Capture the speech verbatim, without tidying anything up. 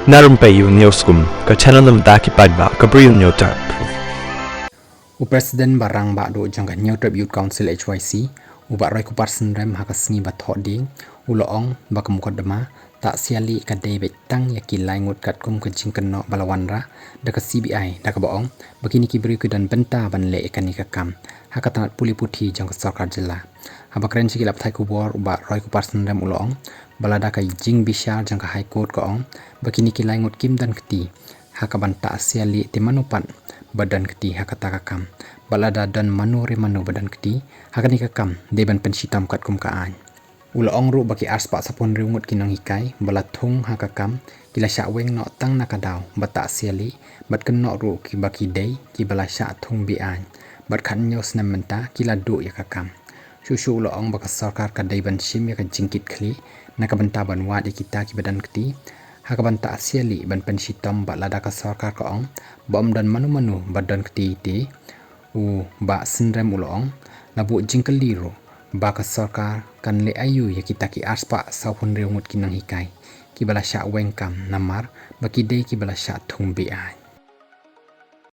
Na rympei ïa u Hynñiewskum, ka channel na bynta ki paidbah ka Bri u Hynñiewtrep. U President ba rangbah duh jong ka Hynñiewtrep Youth Council H Y C, u Bah Roykupar Synrem, ha ka sngi ba thoh ding, u la ong ba ka mukotduma Tah Sialieh ka dei beit tang ïa ki lai ngut katkum ka jingkynnoh ba la wanrah da ka C B I, da kaba ong ba kine ki briew ki don bynta ban leh ïa kane ka kam ha ka tnat pule puthi jong ka sorkar jylla. Haba kren sha ki lad pathai khubor, u Bah Roykupar Synrem u la ong ba lada ka jingbishar jong ka High Court ka ong ba kine ki lai ngut kim don kti ha kaban tah sialieh, te mano pat ba don kti ha kata ka kam? Bad lada don mano re mano ba don kti ha kane ka kam, dei ban pynshitom katkum ka aiñ. U la ong ruh ba ki arspah sawphew hynriew ngut ki nonghikai ba la thung ha ka kam ki la shah weng noh tang na ka daw ba tah sialieh, bad kynnoh ruh ki ba ki dei kiba la shah thung be-aiñ, bad khathynñiew snem mynta ki la duh ïa ka kam. Shuh shuh u la ong ba ka sorkar ka dei ban shim ïa ka jingkitkhlieh na ka bynta ban wad ïa kita kiba don kti ha kaban tah sialieh ban pynshitom, bad lada ka sorkar ka ong ba ym don mano mano ba don kti, te u Bah Synrem u la ong la buh jingkylli ruh ba ka sorkar kan leh aïu ïa kita ki arspah sawphew hynriew ngut ki nonghikai kiba la shah weng kam, namar ba ki dei kiba la shah thung be-aiñ.